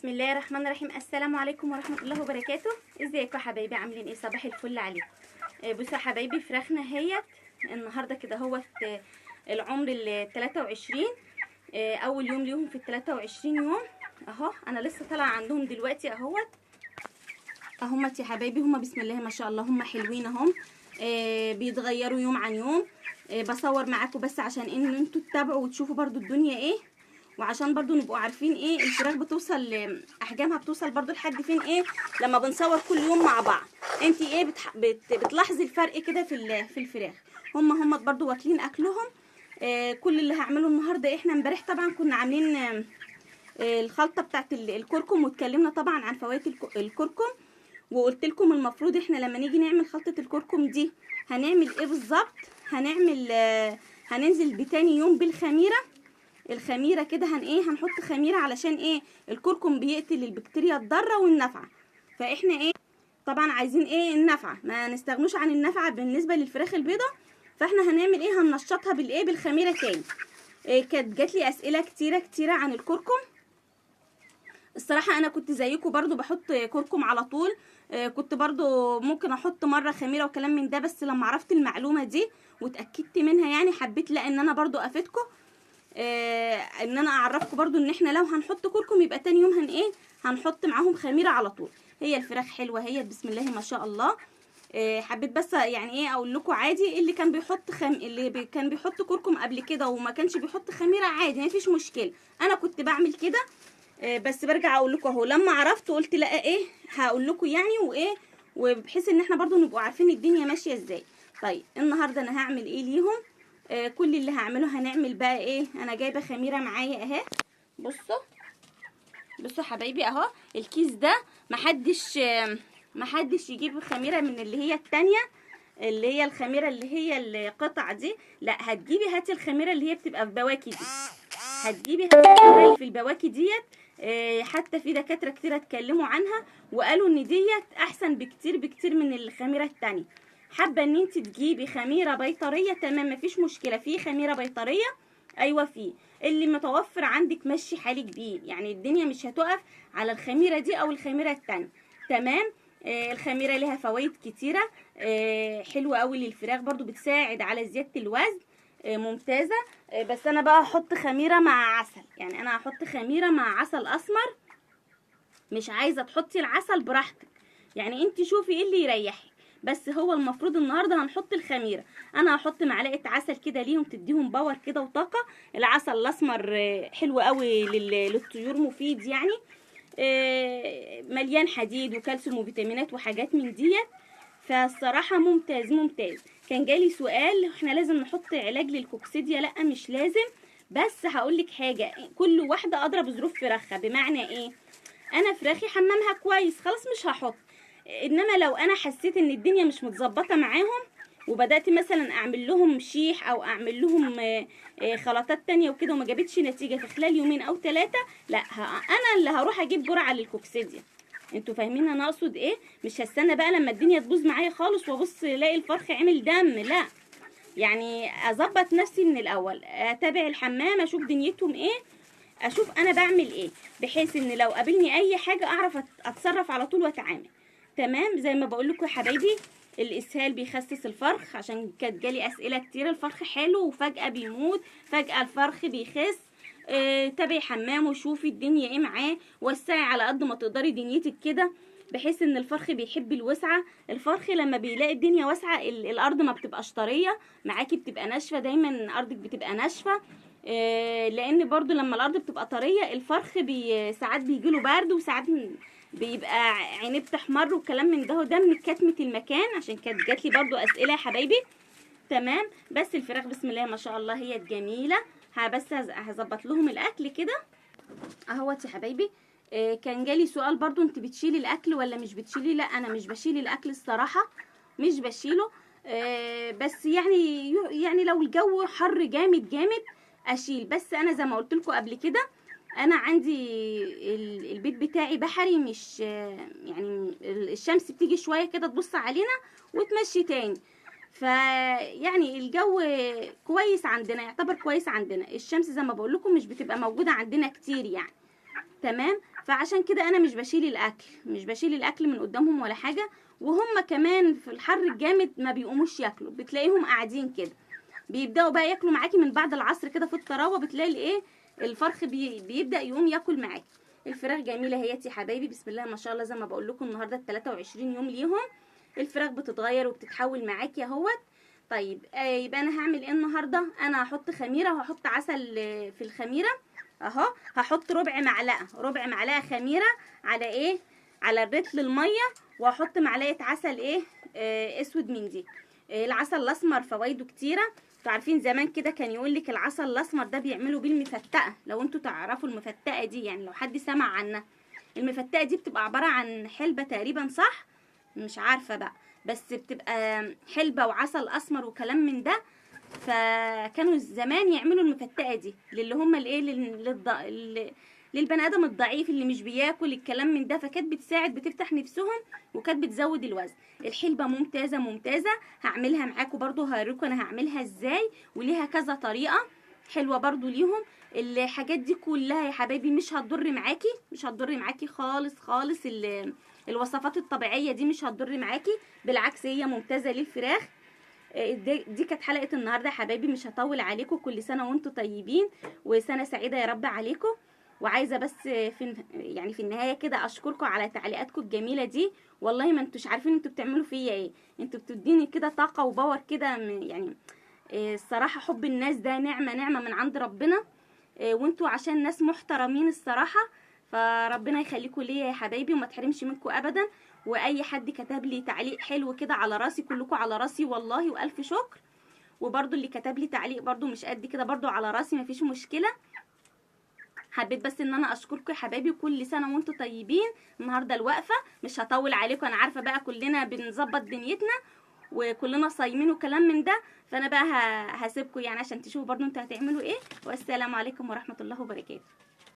بسم الله الرحمن الرحيم. السلام عليكم ورحمة الله وبركاته. ازيكم يا حبايبي، عاملين ايه؟ صباح الفل عليكم. بصوا يا حبايبي، فراخنا اهيت النهارده كده هو العمر ال 23، اول يوم ليهم في ال 23 يوم اهو. انا لسه طالعه عندهم دلوقتي اهوت اهمت يا حبايبي. هما بسم الله ما شاء الله هما حلوين اهم، بيتغيروا يوم عن يوم. بصور معاكم بس عشان ان انتوا تتابعوا وتشوفوا برضو الدنيا ايه، وعشان برضو نبقوا عارفين ايه الفراخ بتوصل احجامها، بتوصل برضو لحد فين ايه لما بنصور كل يوم مع بعض. انت ايه بتلاحظي الفرق كده في الفراخ. هم برضو واكلين اكلهم. كل اللي هعمله النهارده، احنا امبارح طبعا كنا عاملين الخلطة بتاعت الكركم، واتكلمنا طبعا عن فوائد الكركم، وقلت لكم المفروض احنا لما نيجي نعمل خلطه الكركم دي هنعمل ايه بالظبط. هننزل بتاني يوم بالخميره. الخميره كده هنحط خميره علشان ايه؟ الكركم بيقتل البكتيريا الضارة والنافعه، فاحنا ايه طبعا عايزين ايه؟ النافعة، ما نستغنوش عن النافعة بالنسبة للفراخ البيضة. فاحنا هنعمل ايه؟ هننشطها بالايه؟ بالخميره تاني. إيه كانت جات لي اسئلة كتيرة كتيرة عن الكركم. الصراحة انا كنت زيكم برضو بحط كركم على طول، كنت برضو ممكن احط مرة خميره وكلام من ده، بس لما عرفت المعلومة دي واتاكدت منها يعني حبيت لا ان انا برضو افيدكم، ان انا اعرفكم برضو ان احنا لو هنحط كركم يبقى تاني يوم هنحط معاهم خميره على طول. هي الفراخ حلوة هي بسم الله ما شاء الله. حبيت بس يعني ايه اقول لكم عادي، اللي كان بيحط كان بيحط كركم قبل كده وما كانش بيحط خميره عادي، ما فيش مشكلة. انا كنت بعمل كده، بس برجع اقول لكم اهو لما عرفت قلت لا ايه هقول لكم يعني، وايه وبحيث ان احنا برضو نبقوا عارفين الدنيا ماشية ازاي. طيب النهارده انا هعمل ايه ليهم؟ كل اللي هعمله هنعمل بقى ايه، انا جايبه خميره معايا اهي. بصوا حبايبي اهو الكيس ده، محدش يجيب خميره من اللي هي التانية اللي هي الخميره اللي هي القطع دي، لا هتجيبي هاتي الخميره اللي هي بتبقى في بواكي دي، هتجيبي الخميره اللي في البواكي ديت. حتى في دكاترة كتير اتكلموا عنها وقالوا ان ديت احسن بكتير بكتير من الخميره التانية. حابة ان انت تجيبي خميره بيطريه تمام، مفيش مشكلة، في خميره بيطريه ايوه، في اللي متوفر عندك مشي حالك بيه، يعني الدنيا مش هتقف على الخميره دي او الخميره التانية تمام. الخميره لها فوائد كتيرة، حلوة قوي للفراخ، برضو بتساعد على زيادة الوزن، ممتازة. بس انا بقى هحط خميره مع عسل، يعني انا هحط خميره مع عسل اسمر. مش عايزه تحطي العسل براحتك، يعني انت شوفي ايه اللي يريحك، بس هو المفروض النهارده هنحط الخميره. انا هحط معلقه عسل كده ليهم، تديهم power كده وطاقة. العسل الاسمر حلو قوي للطيور، مفيد يعني، مليان حديد وكالسيوم وفيتامينات وحاجات من ديت، فالصراحه ممتاز ممتاز. كان جالي سؤال احنا لازم نحط علاج للكوكسيديا؟ لا مش لازم، بس هقولك حاجة، كل واحدة اضرب ظروف فراخها. بمعنى ايه؟ انا فراخي حمامها كويس خلاص مش هحط، انما لو انا حسيت ان الدنيا مش متظبطه معاهم وبدات مثلا اعمل لهم شيح او اعمل لهم خلطات تانية وكده وما جابتش نتيجة في خلال يومين او 3، لا انا اللي هروح اجيب جرعة للكوكسيديا. انتوا فاهمين انا اقصد ايه؟ مش هستنى بقى لما الدنيا تبوظ معايا خالص وابص الاقي الفرخ عمل دم، لا يعني اظبط نفسي من الاول، اتابع الحمام، اشوف دنيتهم ايه، اشوف انا بعمل ايه، بحيث ان لو قابلني اي حاجة اعرف اتصرف على طول واتعامل تمام. زي ما بقول لكم يا حبايبي الاسهال بيخسس الفرخ، عشان كانت جالي اسئلة كتير، الفرخ حلو وفجاة بيموت، فجاة الفرخ بيخس. تابعي حمام وشوفي الدنيا ايه معاه، وسعي على قد ما تقدري دنيتك كده، بحيث ان الفرخ بيحب الوسعه. الفرخ لما بيلاقي الدنيا واسعة الارض ما بتبقاش طرية معاكي، بتبقى ناشفة، دايما ارضك بتبقى ناشفة، لان برضو لما الارض بتبقى طرية الفرخ ساعات بيجيله برد، وساعات بيبقى عينيه بتحمر وكلام من ده، وده من كتمه المكان، عشان كانت جات لي برضو اسئلة يا حبايبي تمام. بس الفراخ بسم الله ما شاء الله هي جميلة. بس هظبط لهم الاكل كده اهوت يا حبايبي. كان جالي سؤال برضو، انت بتشيلي الاكل ولا مش بتشيلي؟ لا انا مش بشيل الاكل الصراحة، مش بشيله، بس يعني لو الجو حر جامد جامد اشيل. بس انا زي ما قلت لكم قبل كده، انا عندي البيت بتاعي بحري، مش يعني الشمس بتيجي شوية كده تبص علينا وتمشي تاني، فيعني الجو كويس عندنا، يعتبر كويس عندنا. الشمس زي ما بقول لكم مش بتبقى موجودة عندنا كتير يعني. تمام. فعشان كده انا مش بشيل الاكل، مش بشيل الاكل من قدامهم ولا حاجة. وهم كمان في الحر الجامد ما بيقوموش ياكلوا، بتلاقيهم قاعدين كده، بيبداوا بقى ياكلوا معاكي من بعد العصر كده في الطراوه، بتلاقي الايه الفرخ بيبدا يقوم ياكل معاكي. الفراخ جميلة اهيت يا حبايبي، بسم الله ما شاء الله. زي ما بقول لكم النهارده 23 يوم ليهم، الفراخ بتتغير وبتتحول معاكي اهوت. طيب يبقى انا هعمل ايه النهارده؟ انا هحط خميره وهحط عسل في الخميره اهو. هحط ربع معلقه، ربع معلقه خميره على ايه، على الرتل المية، وهحط معلقه عسل ايه اسود من دي. العسل الاسمر فوائده كتيرة، انتوا عارفين زمان كده كان يقول لك العسل الاسمر ده بيعملوا بيه المفتقه، لو انتوا تعرفوا المفتقه دي، يعني لو حد سمع عنها. المفتقه دي بتبقى عبارة عن حلبة تقريبا، صح؟ مش عارفه بقى، بس بتبقى حلبة وعسل اسمر وكلام من ده. فكانوا زمان يعملوا المفتقه دي للي هم الايه، للبني ادم الضعيف اللي مش بياكل الكلام من ده، فكانت بتساعد، بتفتح نفسهم، وكانت بتزود الوزن. الحلبة ممتازة ممتازة، هعملها معاكم برضو، هوريكم انا هعملها ازاي، وليها كذا طريقه حلوة برضو ليهم. الحاجات دي كلها يا حبايبي مش هتضر معاكي، مش هتضر معاكي خالص خالص. الوصفات الطبيعية دي مش هتضر معاكي، بالعكس هي ممتازة للفراخ. دي كانت حلقة النهارده يا حبايبي، مش هطول عليكم. كل سنة وانتم طيبين، وسنة سعيدة يا رب عليكم. وعايزه بس في يعني في النهاية كده اشكركم على تعليقاتكم الجميلة دي، والله ما انتوش عارفين انتوا بتعملوا فيا ايه، انتوا بتديني كده طاقة وباور كده، يعني الصراحة حب الناس ده نعمه، نعمه من عند ربنا. وانتوا عشان ناس محترمين الصراحة، فربنا يخليكم ليا يا حبايبي وما تحرمش منكم ابدا. واي حد كتب لي تعليق حلو كده على راسي، كلكم على راسي والله، والف شكر. وبرده اللي كتب لي تعليق برده مش قد كده برده على راسي، مفيش مشكلة. حبيت بس ان انا اشكركم يا حبايبي، وكل سنة وانتم طيبين. النهارده الوقفة مش هطول عليكم، انا عارفه بقى كلنا بنظبط دنيتنا وكلنا صايمين وكلام من ده، فانا بقى هسيبكم يعني عشان تشوفوا برده انتوا هتعملوا ايه. والسلام عليكم ورحمة الله وبركاته.